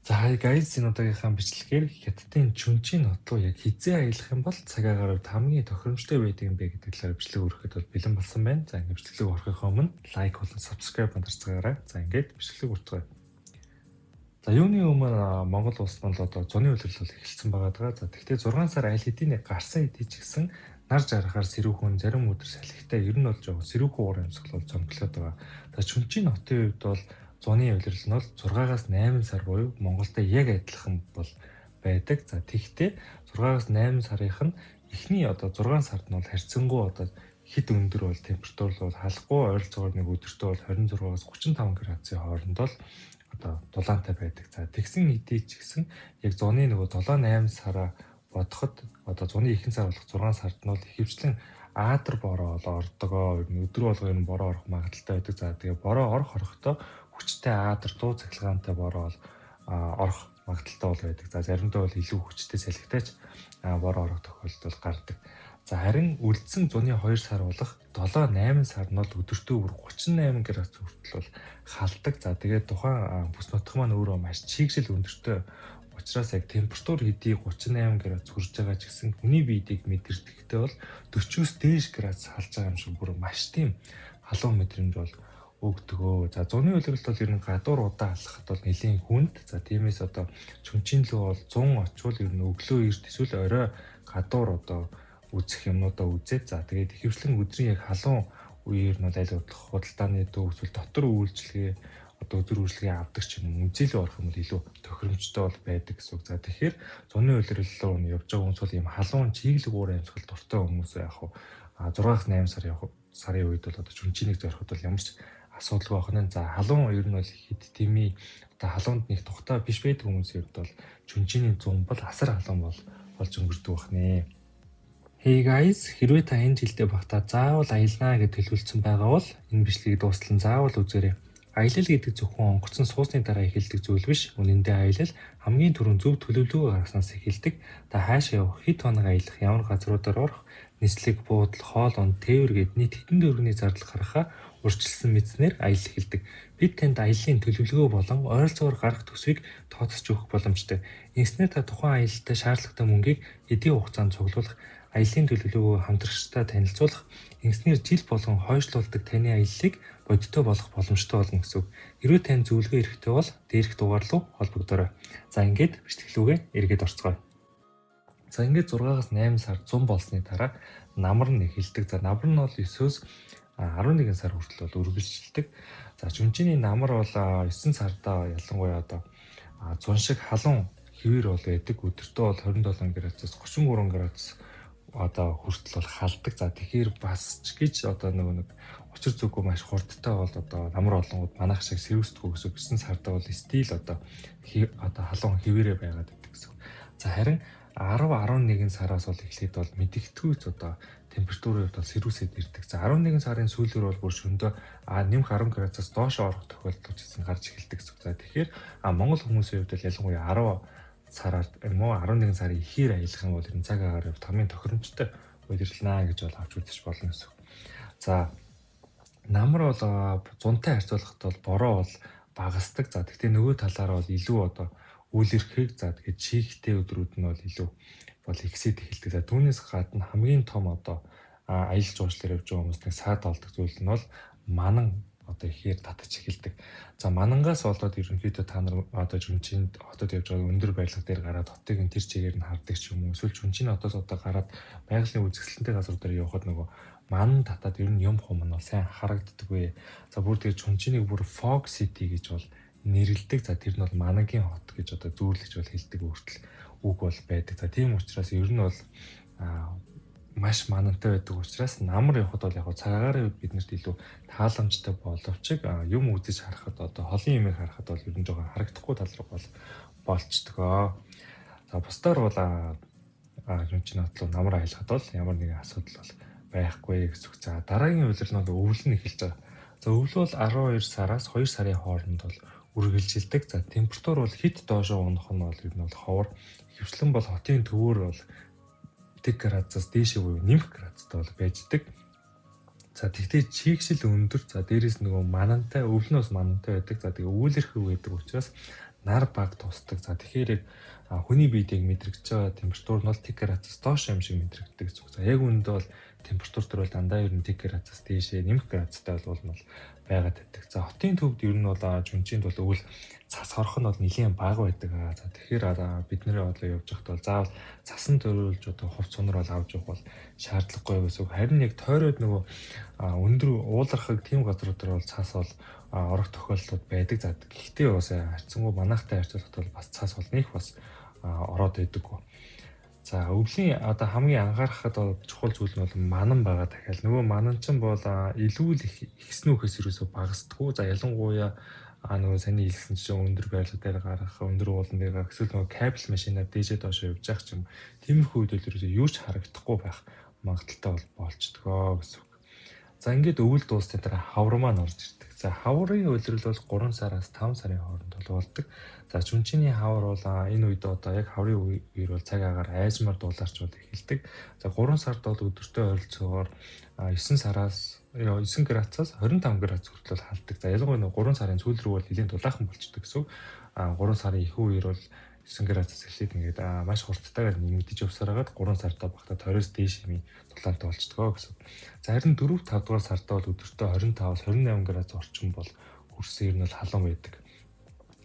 За, hi guys, энэ удаагийнхаа бичлэгээр Хятадын Чүнжин хот руу яг хэзээ аялах юм бол цаг агаар хувьд хамгийн тохиромжтой байдаг юм бэ гэдэг талаар бичлэг өргөхөд бол бэлэн болсон байна. За, ингээд бичлэг орохынхоо өмнө like болон subscribe дарцгаарай. За, ингээд бичлэг үрцгээе. За, юуны өмнө Монгол улс маань л одоо зуны улирал бол эхэлсэн байгаа даа. За, тэгвэл 6 сар аль хэдийн гарсан хэдий ч гэсэн нар жаргахаар сэрүүхэн, зарим өдөр салхитай, ер нь бол жоохон сэрүүхэн уур амьсгал бол зомглоод байгаа. За, Чүнжин хотын хувьд бол зуны улирал нь бол 6-аас 8 сар буюу Монголтой яг адилхан бол байдаг. За, тэгэхдээ 6-аас 8 сарынх нь эхний одоо 6 сард нь бол харьцангуй одоо хэд өндөр бол температур бол халахгүй, ойролцоогоор нэг өдөртөө бол 26-аас 35 градусын хооронд бол одоо дулаантай байдаг. За, тэгсэн хэдий ч гэсэн яг зуны нөгөө 7 8 сараа бодоход одоо зуны ихэнх сар болох 6 сард нь бол ихэвчлэн аадар бороо бол ордогоо. Ер нь өдөр болго ер нь бороо орох магадлалтай байдаг. За, тэгээ бороо орох орохдоо хүчтэй аадар, дуу цахилгаантай бороо бол орох магадлалтай бол байдаг. За, заримдаа бол илүү хүчтэй салхитай ч бороо орох тохиолдол гардаг. За, харин үлдсэн зуны 2 сар болох 7 8 сар нь бол өдөртөө бүр 38 градус хүртэл бол халдаг. За, тэгээд тухайн бүс нутаг маань өөрөө маш чигшил өндөртэй учраас яг температур хэдий 38 градус хүрж байгаа ч гэсэн хүний биедийг мэдэрдэхдээ бол 40-оос дээш градус халж байгаа юм шиг бүр маш тийм халуун мэдрэмж бол өгдөгөө. За, зуны улиралд бол ер нь гадуур удаан алхахад бол нэлээн хүнд. За, тиймээс одоо Чүнжин лүү бол 100 очивол ер нь өглөө эрт эсвэл орой гадуур одоо үзэх юмнуудаа үзээд, за, тэгээд ихэвчлэн өдрийн яг халуун үеэр нь бол аль болох худалдааны дөө эсвэл дотор үйлчилгээ, одоо өдөр үйлчилгээ авдаг ч юм уу, музей рүү орох юм бол илүү тохиромжтой бол байдаг гэсэн үг. За, тэгэхээр зуны улирал руу явж байгаа хүмүүс бол ийм халуун чиглэг уур амьсгал дуртай хүмүүс яг хуу 6-аас 8 сар явах сарын үед бол одоо Чүнжинийг зориход бол ямар ч асуудалгүй байх нь. За, халуун ер нь бол хэд тимий одоо халуунд нэг тухтай биш байдаг хүмүүсийн хувьд бол Чүнжиний зун бол асар халуун бол болж өнгөрдөг байх нэ. Hey guys, хэрвээ та энэ жилдээ багтаа заавал аялнаа гэж төлөвлөсөн байгаа бол энэ бичлэгийг дуустал нь заавал үзээрэй. Аялал гэдэг зөвхөн онгоцон суусны дараа эхэлдэг зүйл биш. Үнэн дээр аялал хамгийн түрүүнд зөв төлөвлөгөө гаргаснаас эхэлдэг. Та хаашаа явах, хэд хоног аялах, ямар газруудаар орох, нислэг, буудал, хоол унд, тээвэр гээд нийт хэдэн төгрөгийн зардал гаргахаа урьдчилсан мэдснээр аялал эхэлдэг. Бид танд аяллаа төлөвлөгөө болон ойролцоогоор гарах төсвийг тооцож өгөх боломжтой. Ингэснээр та тухайн аялалтай шаардлагатай мөнгийг эдийн хугацаанд цуглуулах, аяллаа төлөвлөгөөгөө хамтрагчтай танилцуулах, ингэснээр жил болгон хойшлуулдаг таны аяллыг бодиттой болгох боломжтой болно гэсэн үг. Хэрвээ танд зөвлөгөө хэрэгтэй бол дээрх дугаар руу холбогдоорой. За, ингээд бичлэг лүүгээ эргээд орцгоё. За, ингээд 6-аас 8 сар зун болсны дараа намар нь эхэлдэг. За, намар нь бол 9-өөс 11 сар хүртэл бол үргэлжилдэг. За, Чүнжиний намар бол 9 сарда ялангуяа одоо зун шиг халуун хэвээр бол байдаг. Өдөртөө бол 27 градусаас 33 градус одоо хүртэл бол халдаг. За, тэгэхээр бас ч гэж одоо нөгөө нэг учир зүггүй маш хурдтай бол одоо намар олонгууд манайх шиг сэрүүсдэггүй гэсэн. 9 сарда бол стил одоо халуун хэвээрээ байгаад байдаг гэсэн. За, харин 10 11 сараас бол эхлээд бол мэдэгдэхүйц одоо температурын хувьд бол сэрүүсэд ирдэг. За, 11 сарын сүүлээр бол бүр шөндөө нэмэх 10 градусаас доош орох тохиолдол ч гэсэн гарч эхэлдэг гэсэн. За, тэгэхээр Монгол хүмүүсийн хувьд бол ялангуяа 10 сараар юм уу 11 сарын ихээр аялах юм бол ер нь цаг агаар хувьд хамгийн тохиромжтой удирдлаа гэж бол авч үзэж болно гэсэн. За, намар бол зунтай харьцуулахад бол бороо бол багасдаг. За, тэгтээ нөгөө талаараа бол илүү одоо үйл эрхийг, за, тэгээд чийгтэй өдрүүд нь бол илүү бол ихсээд эхэлдэг. За, түүнээс гадна хамгийн том одоо аялал жуулчлалаар явж байгаа хүмүүс нэг саад олдог зүйл нь бол манан одоо ихээр татаж эхэлдэг. За, манангаас болоод ерөнхийдөө та нар одоо Чүнжинд хотод явж байгаа өндөр барилга дээр гараад хотыг нь тэр чигээр нь хардаг ч юм уу, эсвэл Чүнжин хотоос одоо гараад байгалийн үзэсгэлэнтэй газруудаар явхад нөгөө манан татаад ер нь юм хум нь бол сайн харагддаггүй. За, бүр тэгээ Чүнжинийг бүр Fog City гэж бол нэрлэдэг. За, тэр нь бол манангийн хот гэж одоо зүүрлэж бол хэлдэг хүртэл үг бол байдаг. За, тийм учраас ер нь бол маш манантай байдаг учраас намар явхад бол яг цаг агаарын үед биднэрт илүү тааламжтай боловч юм үзэж харахад, одоо холын юмыг харахад бол ер нь жоохон харагдахгүй тал руу бол болчдгоо. За, бусдаар бол юм чинь хотлоо намар аялахад бол ямар нэгэн асуудал бол байхгүй гэсэн үг. За, дараагийн улирал нь бол өвөл нь эхэлж байгаа. За, өвөл бол 12 сараас 2 сарын хооронд бол үргэлжилдэг. За, температур бол хэд доошоо унах нь бол ер нь бол ховор. Ихэвчлэн бол хотын төвөөр бол 1 градусаас дээшээ буюу нэмэх градустай бол байждаг. За, тэгтээ чийгшил өндөр. За, дээрэс нөгөө манантай, өвөл нь бас манантай байдаг. За, тэгээ үүлэрхүү байдаг учраас Нар баг тусдаг. За, тэгэхээр яг хүний биед яг мэдрэгдэж байгаа температур нь бол 0 градус доош юм шиг мэдрэгддэг гэсэн үг. За, яг үүндээ бол температур төр бол дандаа ер нь 0 градус дээшээ нэмэх градустай бол байгаад байдаг. За, хотын төвд ер нь бол Чүнчинд бол өвөл цас хорох нь бол нэлээд бага байдаг. За, тэгэхээр бид нэр одоо явж байхад бол заавал цасан төрүүлж одоо хувц сунар бол авч явах бол шаардлагагүй гэсэн үг. Харин яг тойроод нөгөө өндөр уулархаг тийм газруудаар бол цас бол орох тохиолдлууд байдаг. За, гэхдээ бас харьцангуй манайхтай харьцуулахад бол бас цас бол нэг бас ороод байдаггүй. За, өвлийн одоо хамгийн анхаарахад бол чухал зүйл нь бол манан байгаа дахиад. Нөгөө манан чинь бол илүү л их ихсэн үхээс ерөөсөө багасдаггүй. За, ялангуяа нөгөө саний хэлсэн чинь өндөр байрлал дээр гарах, өндөр уулан дээр гарах, эсвэл нөгөө кабель машинаар дээшээ доошоо явж явах ч юм. Тиймэрхүү үед бол ерөөсөө юу ч харагдахгүй байх магадлалтай бол болчдгоо гэсэн үг. За, ингээд өвөл дуусны дараа хавар маань орж ирдэг. За, хаврын улирал бол 3 сараас 5 сарын хооронд болдог. За, Чүнчиний хавар бол энэ үед одоо яг хаврын үеэр бол цаг агаар айжмаар дулаарч бол эхэлдэг. За, 3 сард бол өдөртөө ойролцоогоор 9 сараас 9 градусаас 25 градус хүртэл халдаг. За, ялангуяа 3 сарын сүүл рүү бол нэлээд дулаахан болчдөг гэсэн үг. 3 сарын ихэнх үеэр бол 9 градусаас эхлээд ингээд маш хурдтайгаар нэмэгдэж явсаар хагаад 3 сартаа багтаа 20-оос дээш юм дулаантай болчдгоо гэсэн. За, харин 4 5 дугаар сартаа бол өдөртөө 25-аас 28 градус орчим бол хүрсэн, ер нь бол халуун байдаг.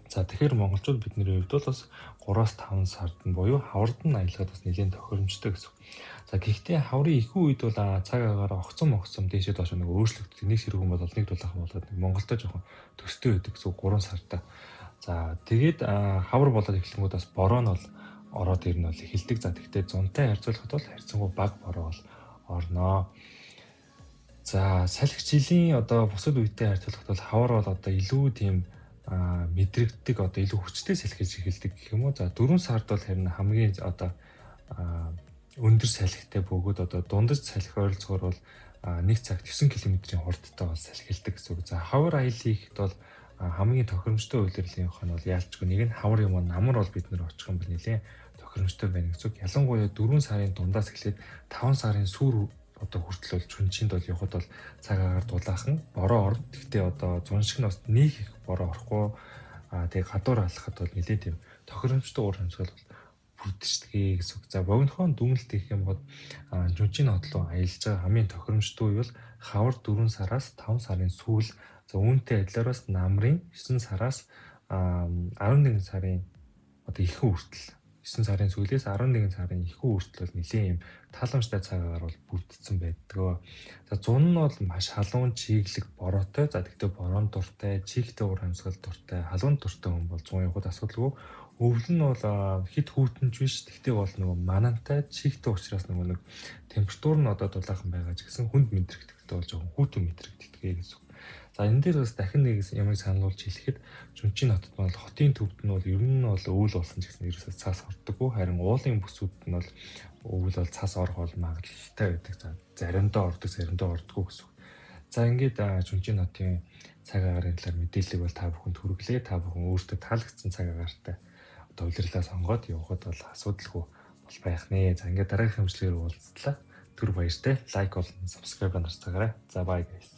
За, тэгэхээр монголчууд бидний хувьд бол бас 3-аас 5 сард нь буюу хавард нь аялахад бас нэлээд тохиромжтой гэсэн. За, гэхдээ хаврын ихэнх үед бол цаг агаар огцом огцом дээшээ доош нэг өөрчлөгддөг. Нэг ширхэг бол нэг дулаахан болоод Монголдо жоохон төстэй байдаг гэсэн 3 сартаа. За, тэгээд хавар болоод эхлэнгүүд бас бороо нь бол ороод ирнэ бол эхэлдэг. За, тэгтээ зунтай харьцуулахад бол харьцангуй бага бороо бол орноо. За, салхи жилийн одоо бусад үетэй харьцуулахад бол хавар бол одоо илүү тийм мэдрэгддэг, одоо илүү хүчтэй салхиж эхэлдэг гэх юм уу. За, 4 сард бол харин хамгийн одоо өндөр салхитай бөгөөд одоо дундаж салхи ойролцоогоор бол 1 цагт 9 км-ийн хурдтай бол салхилдаг гэсэн үг. За, хавар аялал хийхэд бол хамгийн тохиромжтой улирлын хон бол яалчгүй нэг нь хавар юм уу намар бол бид нэр очих юм бол нэлээд тохиромжтой байна гэсэн үг. Ялангуяа 4 сарын дундаас эхлээд 5 сарын сүүр одоо хүртэл бол Чүнчинд бол явхад бол цаг агаар дулаахан бороо орно. Гэхдээ одоо зун шиг нь бас нэг их бороо орохгүй. Тэгээ гадуур алхахад бол нэлээд тийм тохиромжтой уур амьсгал бол бүрдчихдэг гэсэн үг. За, богинохон дүгнэлт гэх юм бол Чүнчийн хот руу аялж байгаа хамгийн тохиромжтой үе бол хавар 4 сараас 5 сарын сүүл. За, үүнтэй адилаар бас намрын 9 сараас 11 сарын одоо ихэнх хүртэл, 9 сарын сүүлээс 11 сарын ихэнх хүртэл бол нэлээд юм тааламжтай цаг агаар бол бүрдсэн байдаг. За, зун нь бол маш халуун, чиглэг, бороотой. За, тэгтээ бороонд дуртай, чигтэй уур амьсгал дуртай, халуун дуртай хүн бол зун явахад асуудалгүй. Өвөл нь бол хит хүйтэнч биш. Тэгтээ бол нөгөө манантай, чигтэй учраас нөгөө нэг температур нь одоо дулаахан байгаа ч гэсэн хүнд мэдрэгдэхдээ бол жоохон хүйтэн мэдрэгддэг гэсэн үг. За, энэ дээр бас дахин нэг ямыг сануулж хэлэхэд Чүнчийн хотод бол хотын төвд нь бол ер нь бол өвөл болсон ч гэсэн ерөөсөө цас ордоггүй. Харин уулын бүсүүд нь бол өвөл бол цас орох бол магадлалтай байдаг. За, заримдаа ордог, заримдаа ордоггүй гэсэн үг. За, ингээд Чүнчийн хотын цаг агаарын талаар мэдээллийг бол та бүхэнд хүргэлээ. Та бүхэн өөртөө таалагдсан цаг агаартай одоо улирлаа сонгоод явхад бол асуудалгүй бол байх нэ. За, ингээд дараагийн хэмжлэгээр уулзлаа. Түр баяртай. Лайк болон subscribe дарцгаарай. За, bye guys.